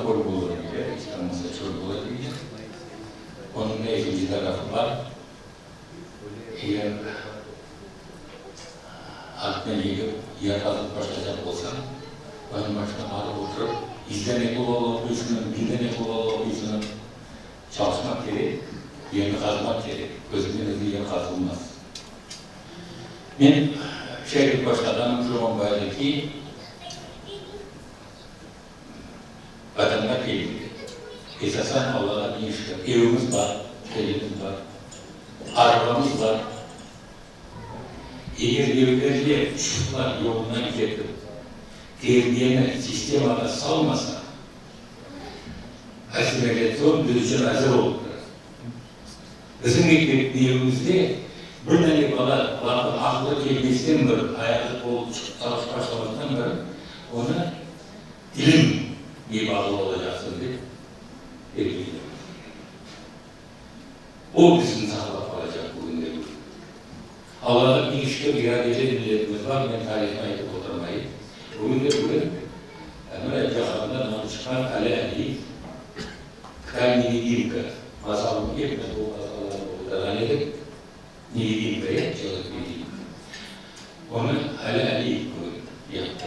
köl bolır deyler, iç olmasa çöl bola deyler. Onıñ da ekinci tarafı bar. Eger atnı yegip yer qazıp başlaycaq bolsañ, onıñ başına barıp oturıp, izden eki val oquysıñ, birden eki val oquysıñ. Çalışmaq kerek, yerni qazmaq kerek, özünden özü yer qazılmaz. Men şey dep başlağanım şu oñbaylı ki, Vatanğa keldik. Esasen Allağa biñ şükür, evimiz bar, kelimiz bar, arabamız bar. Eger evlerge çocuklar yolundan ketip, terbiyeni sistemağa salmasa, assimilâtsion biz içün azır olıp tura. Bizim mektebimizde bir dane bala lafı aqılı kelmezden bir, ayağı qolu çıqıp çalışıp başlamazdan bir, onı ilimge bağlı olacaqsıñ dep terbiyeleymiz. O bizni saqlap qalacaq bugünde bugün. Allağa biñ şükür, iradeli milletimiz bar, men tarihni aytıp oturmayım. Bugünde bugün, mına cahanda namı çıqqan Ali Aliyev, Tkal nevidimka masalını epimiz bu masallarnı oqutağan edik, Nevidimka, ya, çelovek nevidimka. Onı Ali Aliyev bugün yaptı.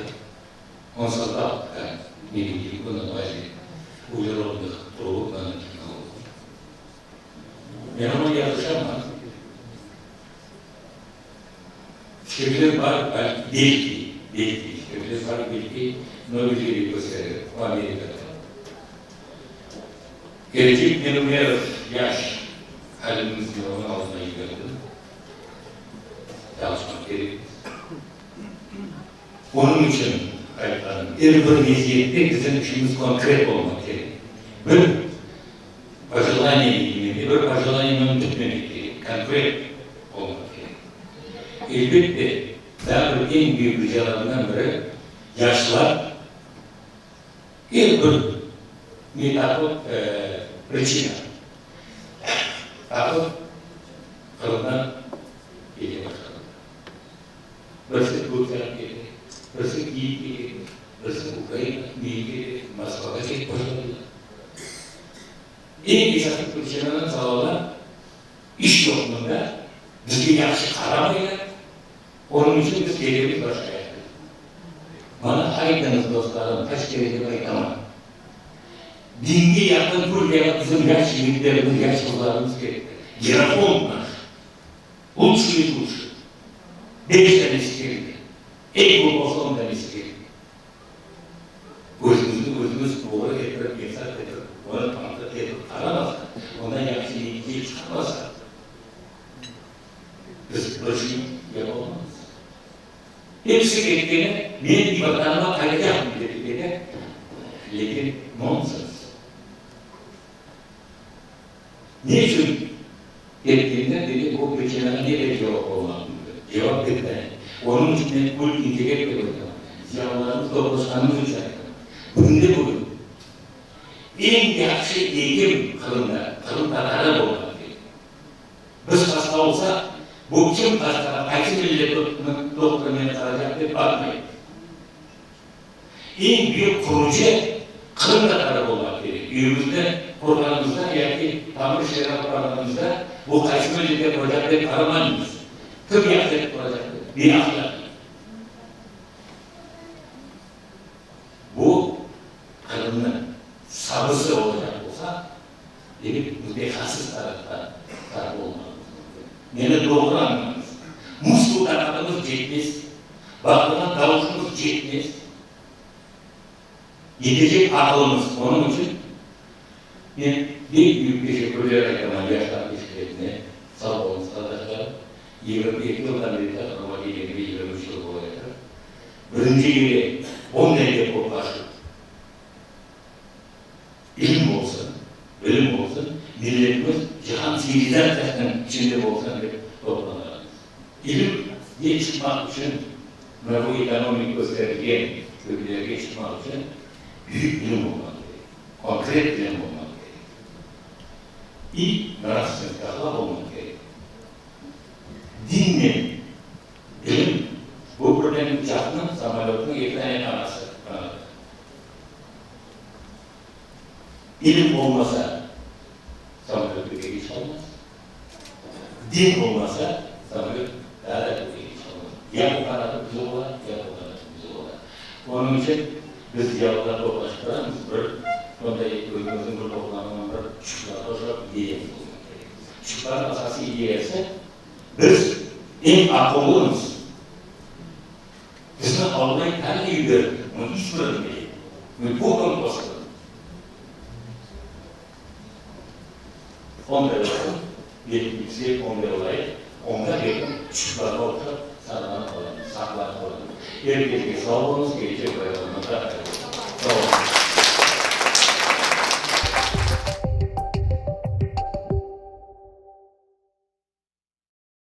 On sozdal tkal nevidimku na baze uglerodnıh trubok nanotehnologiy. Men oña yazışamam. Fikirler bar, belki, belki, fikirler bar, belki, Nobelge de kösterir, o Amerikada. Kelecek Melumerov yaş alimimizni onıñ aldına yiberdim. Çalışmaq kerekmiz. Onıñ içün aytqanım, er bir vaziyette bizim işimiz konkret olmaq kerek. Bir pojelaniye deyim, bir pojelaniyemen bitmemek kerek, konkret olmaq kerek. Elbette, daa bir eñ büyük ricalarımdan biri, yaşlar er bir ne tapıp, priçina tapıp, Qırımdan kete başladılar. Birisi Türkiyağa kete, birisi Kiyevge kete, birisi Ukraina, nege kete, Moskvağa ketip başladılar. Eñ esaslı priçinadan salalar, iş yoq mında, bizge yahşı qaramaylar, onıñ içün biz ketemiz başqa yerge. Maña aytıñız, dostlarım, qaç kere dep aytaman, dinge yaqın Türkiyağa bizim yaş yigitlerimiz, yaş qızlarımız ketti. Genofond naş. Lutşıy iz lutşıh. Beş tanesi keldi. Eñ köp olsa on tanesi keldi. Özümizni özümiz doğru ettirip, esap etip, onı tanqid etip qaramasaq, ondan yahşı netice çıqarmasaq, biz bir şey yapalmamız. Episi ketkeni, men Vatanıma qaytacaqım dep kete, lâkin nonsens. Ne içün ketkenler, demek, bu priçinağa ne de cevap olmaq mümkün? Cevap bitti. Onıñ içün men kult intellekt dep aytamam. Ziyalılarımız toplaşqanımız içün aytamam. Bugünde bugün eñ yahşı ekim Qırımda, qırımtatarı olmaq kerek. Biz hasta olsaq, bu kim hastağa, qaysı milletniñ doktorı meni qaracaq dep baqmayıq. Eñ büyük qurucı qırımtatarı olmaq kerek. Üyümizde qurğanımızda yaki tamır işleri alıp barğanımızda bu qaysı millette quracaq dep qaramaymız. Kim yahşı etip quracaq dep. Beahlâqiy. Bu Qırımnıñ sabısı olacaq olsa, demek mütehassıs tarafta taraf olmağımız mümkün. Meni doğru añlañız. Muskul taqatımız yetmez. Baqırğan davuşımız yetmez, yetecek aqılımız. Onıñ içün men pek büyük teşekkürler aytaman Yaşlar teşkilâtine. Sağ oluñız, qardaşlarım. 22 yıldan berli Qırımğa kelgenime 23 yıl bolayatır. Birinci kere onday dep toplaşıp, ilim olsun, bilim olsun, milletimiz cihan tsivilizatsiyasınıñ içinde olsun dep toplanğanımız. İlim ge çıqmaq içün, mına bu ekonomik kösterilgen töpelerge çıqmaq içün büyük bilim olmaq kerek, konkret bilim olmaq kerek. İ nravstvennost, ahlaq olmaq kerek. Dinnen bilim, bu birden uçaqnıñ, samolötnıñ eki tane qanası, qanatı. İlim olmasa, samolöt kökke çıqalmaz. Din olmasa, samolöt daa da kökke çıqalmaz. Ya o qanatı bize ola, ya bu qanatı bize ola. Onıñ içün biz ziyalılar toplaşıp turamız, bir onday özümizniñ bir toplanğan bir çuqlarğa oşap ideyamız olmaq kerek. Çuqlarnıñ asasiy ideyası, biz eñ aqıllımız. Bizni Alla Taalâ yiberdi, mı iç bir nege, mı Bogom poslan. Onday olsun, belki bizge onday olayıq, onda belki çuqlarğa oşap sağlanıp qalarmız, saqlanıp qalarmız. Er kesge sağ oluñız, kelecek bayramıñızda hayır olsun.